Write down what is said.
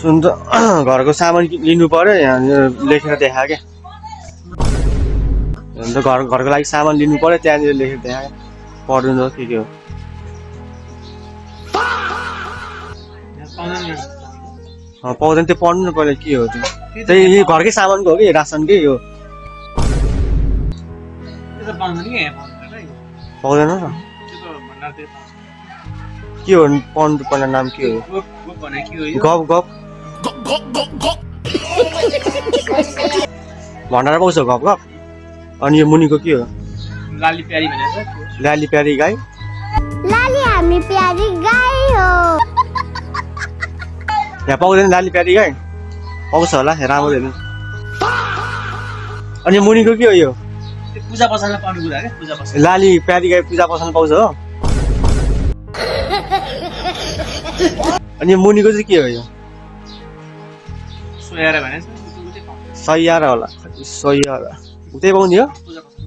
सुन त घरको सामान लिनु पर्यो यहाँ लेखेर देखा क्या अन्त घरको लागि सामान लिनु पर्यो त्यहाँनिर लेखेर देखा पढ्नु त के हो पाउँदैन त्यो पढ्नु न पहिला के हो त्यो त्यही घरकै सामानको हो कि रासनकै हो पाउँदैन त के हो पढ्नु पहिला नाम के हो गफ गफ भण्डारा पाउँछ गफ गफ अनि यो मुनिको के हो लाली प्यारी भनेर लाली प्यारी गाई लाली हामी प्यारी गाई हो यहाँ पाउँदैन लाली प्यारी गाई पाउँछ होला राम्रो हेर्नु अनि मुनिको के हो यो पूजा पसलमा पाउने कुरा के पूजा पसल लाली प्यारी गाई पूजा पसलमा पाउँछ हो अनि मुनिको चाहिँ के हो यो सोयारा भने सैयारा होला सैयारा उतै पाउने हो पूजा पसल